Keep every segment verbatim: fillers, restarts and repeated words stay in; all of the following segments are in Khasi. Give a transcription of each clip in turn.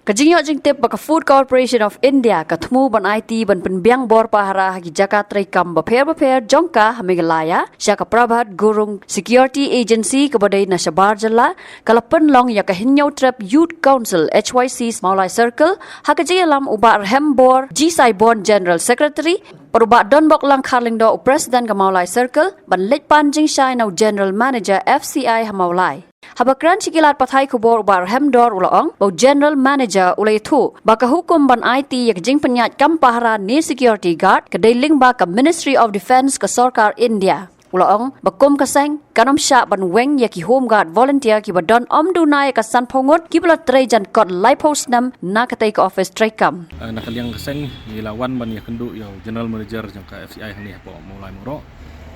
Ka jingïoh jingtip ba ka Food Corporation of India ka thmu ban aiti ban pynbiang bor pahara ha ki jaka treikam bapher bapher jong ka ha Meghalaya sha ka Prabhat Gurung Security Agency kaba dei na shabar jylla, ka la pynlong ïa ka Hynñiewtrep Youth Council H Y C Mawlai Circle ha ka jingïalam u Bah Rhembor G Saibon, General Secretary, bad u Bah Donbok Langkhar Lyngdoh, u President ka Mawlai Circle, ban leit pan jingshai na u General Manager F C I ha Mawlai. Haba kren sha ki lad pathai khubor, u Bah Rhembor u la ong ba u General Manager u la ïathuh ba ka hukum ban aiti ïa ka jingpynïaid kam pahara ne security guard ka dei lyngba ka Ministry of Defence ka Sorkar India. U la ong ba kum ka seng kan ym shah ban weng ïa ki Home Guard volunteer kiba don ym duna ïa ka sanphew ngut kiba la trei jan kot laiphew snem na katei ka office treikam. Eh, na ka liang ka seng ngi la wan ban ïakynduh ïa u General Manager jong ka F C I hangne hapoh Mawlai Mawroh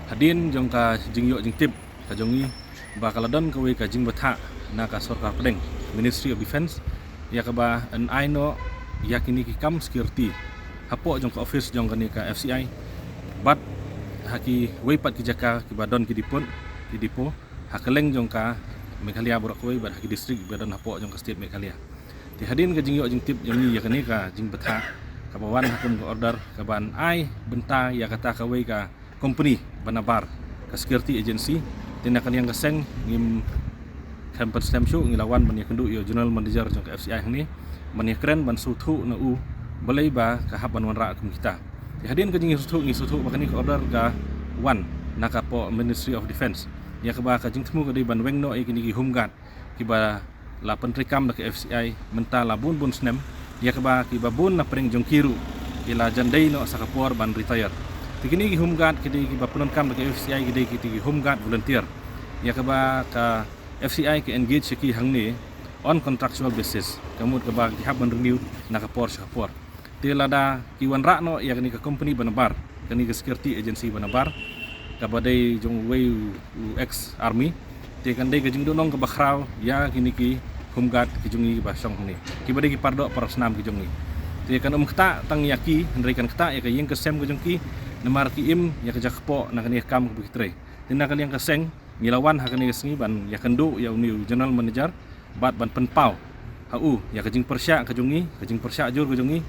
hadien jong ka jingïoh jingtip ka jong ngi ba ka la don kawei ka jingbthah na ka sorkar pdeng, Ministry of Defence, ïa kaba yn ai noh ïa kine ki kam security hapoh jong ka office jong kane ka F C I bad ha kiwei pat ki jaka kiba don ki depot, ki depot ha kylleng jong ka Meghalaya baroh kawei bad ha ki district ba don hapoh jong ka state Meghalaya. Te hadien ka jingïoh jingtip jong ngi ïa kane ka jingbthah, kaba wan ha kum ka order kaba yn ai bynta ïa kata kawei ka company ba nabar, ka security agency. Te na ka liang ka seng ngim khlem pynslem shuh, ngi la wan ban ïakynduh ïa u General Manager jong ka F C I hangne ban ïakren ban sngewthuh na u balei ba ka hap ban wanrah kum kita. Te hadien ka jingïasngewthuh ngi sngewthuh ba kane ka order ka wan na ka poh Ministry of Defence ïa kaba ka jingthmu ka dei ban weng noh ïa kine ki Home Guard kiba la pyntreikam da ka F C I mynta la bun bun snem, ïa kaba kiba bun na pdeng jong ki ruh ki la jan dei noh sa ka por ban retire. Te kine ki Home Guard ki dei kiba pyndonkam da ka F C I, ki dei ki, ki Home Guard volunteer, ïa kaba ka F C I ka engage ïa ki hangne on contractual basis, ka mut kaba ki hap ban renew na ka por sha ka por. Te lada ki wanrah noh ïa kane ka company ba nabar, kane ka security agency ba nabar, kaba dei jong uwei u, u ex army, te kan dei ka jingduhnong kaba khraw ïa kine ki Home Guard ki jong ngi kiba shong hangne, kiba dei ki pardoh parasnam ki jong ngi. Te kan ym ktah tang ïa ki, hynrei kan ktah ïa ka ïing ka sem ka jong ki, namar ki im ïa ka jaka kpoh na kane ka kam kaba ki trei. Te na ka liang ka seng ngi la wan ha kane ka sngi ban ïakynduh ïa une u General Manager bad ban pynpaw ha u ïa ka jingpyrshah ka jong ngi, ka jingpyrshah jur ka jong ngi,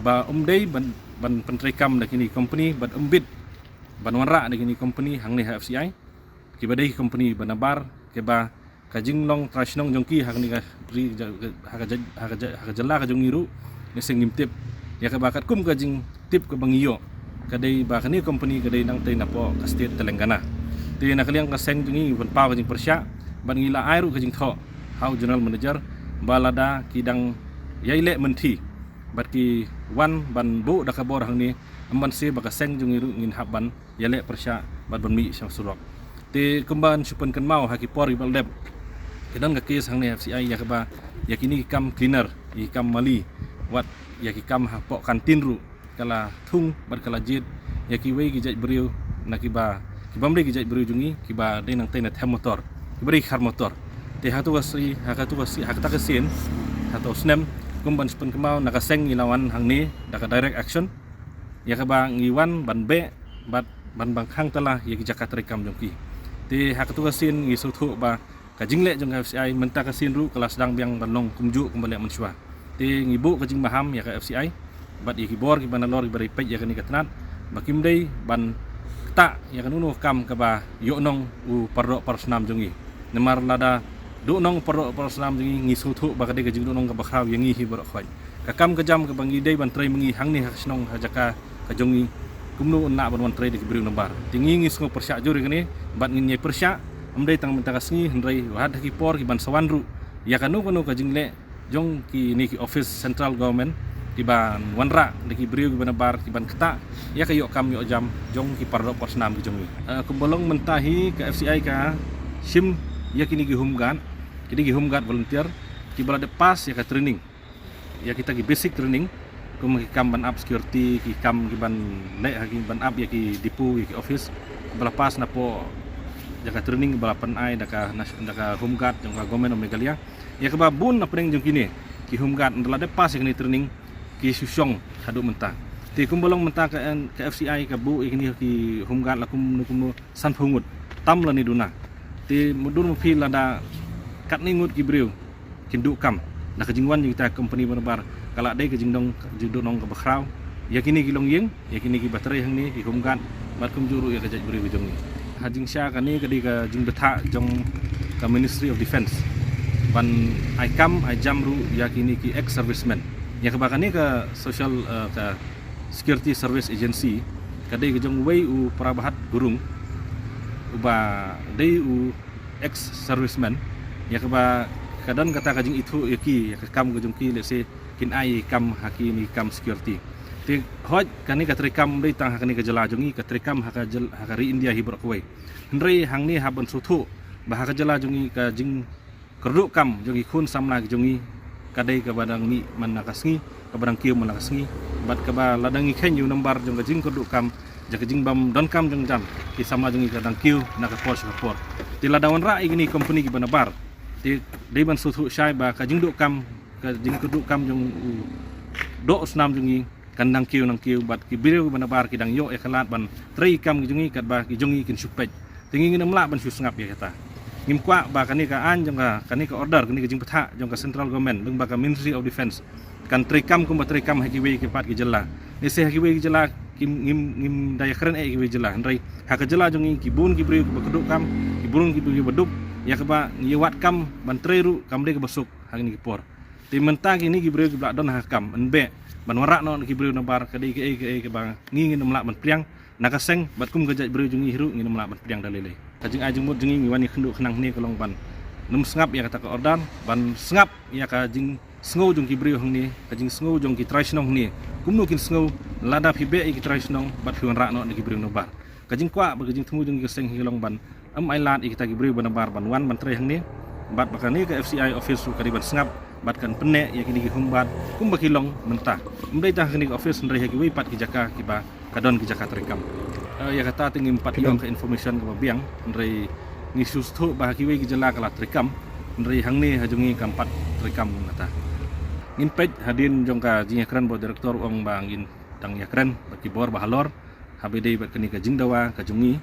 ba ym dei ban, ban pyntreikam da kine ki company bad ym bit ban wanrah da kine ki company hangne ha F C I, kiba dei ki company ba nabar, kiba ka jinglong trai shnong jong ki ha kane ka ri, ha ka ja-, ha ka ja-, ha ka jylla ka jong ngi ruh ngi seng ngim tip. Ïa kaba katkum ka jingtip kaba ngi ïoh, ka dei ba kane ka company ka dei nangtei napoh ka state Telangana. Te na ka liang ka seng jong ngi ngi pynpaw ka jingpyrshah bad ngi la ai ruh ka jingthoh ha u General Manager ba lada ki dang ïai leh mynthi bad ki wan ban buh da ka bor hangne, ym banse ba ka seng jong ngi ruh ngin hap ban ïaleh pyrshah bad ban mih sha surok. Te kumba ngi shu pynkynmaw ha ki por kiba la dep, ki don ka case hangne ha F C I ïa kaba ïa kine ki kam cleaner, ïa ki kam mali, wat ïa ki kam hapoh kantin ruh ka la thung bad ka la jied ïa kiwei ki jait briew na kiba, ki bym dei ki jait briew jong ngi, kiba dei nangtei na them motor, kiba dei ki khar motor. Te ha katu ka sngi, ha katu ka sngi, ha kata ka sien, ha katu ka snem, kumba ngi shu pynkynmaw, na ka seng ngi la wan hangne da ka direct action ïa kaba ngi wan ban beh bad ban bang khang tala ïa ki jaka treikam jong ki. Te ha katu ka sien ngi sngewthuh ba ka jingleh jong ka F C I mynta ka sien ruh ka la sdang biang ban long kumjuh kumba leh mynshuwa. Te ngi buh ka jingmaham ïa ka F C I bad ïa ki bor kiba nalor kiba dei peit ïa kane ka tnat ba kim dei ban ktah ïa kano kano ka kam kaba ïohnong u pardoh parasnam jong ngi. Namar lada duhnong u pardoh parasnam jong ngi, ngi sngewthuh ba ka dei ka jingduhnong kaba khraw ïa ngi hi baroh khoit. Ka kam ka jam kaba ngi dei ban trei ma ngi hangne ha ka shnong ha jaka ka jong ngi, kumno yn lah ban wan trei da ki briew nabar. Te ngi ngi sngew pyrshah jur ïa kane bad ngin ïai pyrshah, ym dei tang mynta ka sngi hynrei wat ha ki por kiban sa wan ruh, ïa kano kano ka jingleh jong kine ki office central government kiban wanrah da ki briew kiba nabar kiban ktah ïa ka ïoh kam ïoh jam jong ki pardoh parasnam ki jong ngi. Eh, kumba long mynta hi ka F C I ka shim ïa kine ki Home Guard, kine ki Home Guard volunteer kiba la dep pass ïa ka training, ïa kita ki basic training, kum ki kam ban ap security, ki kam kiban leh ha ki ban ap ïa ki depot, ïa ki office, ba la pass napoh jaka training ba la pynai da ka nas-, da ka Home Guard jong ka Government of Meghalaya. Ïa kaba bun na pdeng jong kine ki Home Guard ynda la dep pass ïa kine training ki shu shong haduh mynta. Te kumba long mynta ka, ka F C I ka buh ïa kine ki Home Guard la kumno kumno sanphew ngut, tam lane duna. Te mutdur ma phi lada katne ngut ki briew kin duh kam, Na ka jingwan jong kita ki company ba nabar ka la dei ka jingdon, jingdon kaba khraw ïa kine ki longïing, ïa kine kiba trei hangne, ki home guard, bad kumjuh ruh ïa ka jaitbynriew ka jong ngi. Ha jingshisha kane ka dei ka jingbthah jong ka Ministry of Defence ban ai kam ai jam ruh ïa kine ki ex-servicemen. Ïa kaba kane ka social, eh, ka Security Service Agency ka dei ka jong uwei u Prabhat Gurung uba dei u ex-serviceman, ïa kaba ka don kata ka jingithuh ïa ki, ïa ka kam ka jong ki, lehse kin ai kam ha kine ki kam security. Te hooid kane ka treikam ym dei tang ha kane ka jylla jong ngi, ka treikam ha ka jyl-, ha ka ri India hi baroh kawei. Hynrei hangne hap ban sngewthuh ba ha ka jylla jong ngi ka jingkyrduh kam jong ki khun samla ki jong ngi ka dei kaba dang mih man la ka sngi, kaba dang kiew man la ka sngi, bad kaba lada ngi kheiñ ïa u nambar jong ka jingkyrduh kam, jong ka jingbym donkam jong jan ki samla jong ngi ka dang kiew na ka por sha ka por. Te lada wanrah ïa kine ki company kiba nabar, te dei ban sngewthuh shai ba ka jingduh kam, ka jingkyrduh kam jong u doh u snam jong ngi kan dang kiew nang kiew, bad ki briew kiba nabar ki dang ïoh ïa ka lad ban trei kam ki jong ngi katba ki jong ngi kin shu peit. Te ngi ngin ym lah ban shu sngap ïa kata. Ngim kwah ba kane ka aiñ jong ka, kane ka order, kane ka jingbthah jong ka central government lyngba ka Ministry of Defence kan treikam kumba treikam ha kiwei ki pat ki jylla. Lehse ha kiwei ki jylla kim, ngim, ngim da ïakren eh ïa kiwei ki jylla, hynrei ha ka jylla jong ngi ki bun ki briew kiba kyrduh kam, ki bun ki briew kiba duk, ïa kaba ngi ïa wad kam ban trei ruh kam dei kaba suk ha kine ki por. Te mynta kine ki briew kiba la don ha ka kam, yn beh ban wanrah noh na ki briew nabar, ka dei kaei kaei kaba ngi ngin ym lah ban pdiang na ka seng, bad kum ka jaitbynriew jong ngi hi ruh ngin ym lah ban pdiang da lei lei. Ka jingai jingmut jong ngi, ngi wan ïakynduh khnang hangne ka long ban nym sngap ïa kata ka order, ban sngap ïa ka jingsngew jong ki briew hangne, ka jingsngew jong ki trai shnong hangne, kumno kin sngew lada phi beh ïa ki trai shnong bad phi wanrah noh na ki briew nabar. Ka jingkwah bad ka jingthmu jong ngi ka seng hi ka long ban ym ai lad ïa kita ki briew ba nabar ban wan ban trei hangne, bad ba kane ka F C I office ruh ka dei ban sngap bad kan pynneh ïa kine ki home guard kumba ki long mynta. Ym dei tang ha kane ka office, hynrei ha kiwei pat ki jaka kiba ka don ki jaka treikam. Eh, ïa kata te ngim pat ïoh ka information kaba biang, hynrei ngi sngewthuh ba ha kiwei ki jylla ka la treikam, hynrei hangne ha jong ngi kam pat treikam kumta. Ngin peit hadien jong ka jingïakren ba u director u ong ba ngin dang ïakren bad ki bor ba halor, haba ïadei bad kane ka jingdawa ka jong ngi.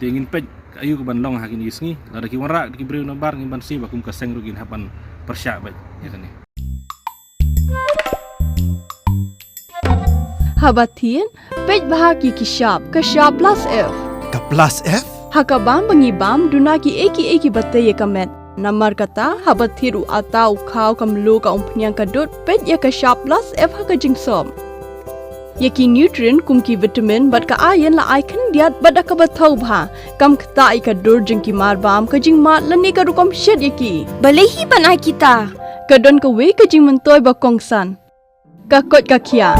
Te ngin peit ka aïu kaban long ha kine ki sngi, lada ki wanrah ki briew nabar ngin ban sngewbha kum ka seng ruh ngin hap ban pyrshah beit ïa kane. Haba thied, peit bha ki ki shap, ka shap plus F. Ka plus F? Ha ka bam ba ngi bam, duna kiei kiei kiba tei ïa ka met. Namar kata, haba thied u atta, u khaw, ka mluh, ka umphniang, ka dud, peit ïa ka shap plus F ha ka jingsop. Ïa ki nutrient kum ki vitamin bad ka iron la ai khyndiat bad da kaba thaw bha. Kam ktah ïa ka dur jong ki marbam, ka jingmad lane ka rukom shet ïa ki. Balei hi ban ai kita? Ka don kawei ka jingmyntoi ba kongsan. Ka koit ka khiah.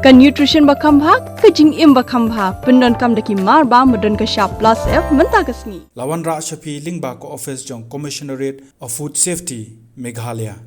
Ka nutrition ba kham bha, ka jingim ba kham bha. Pyndonkam da ki marbam ba don ka shap plus F mynta ka sngi. La wanrah sha phi lyngba ka office jong Commissionerate of Food Safety, Meghalaya.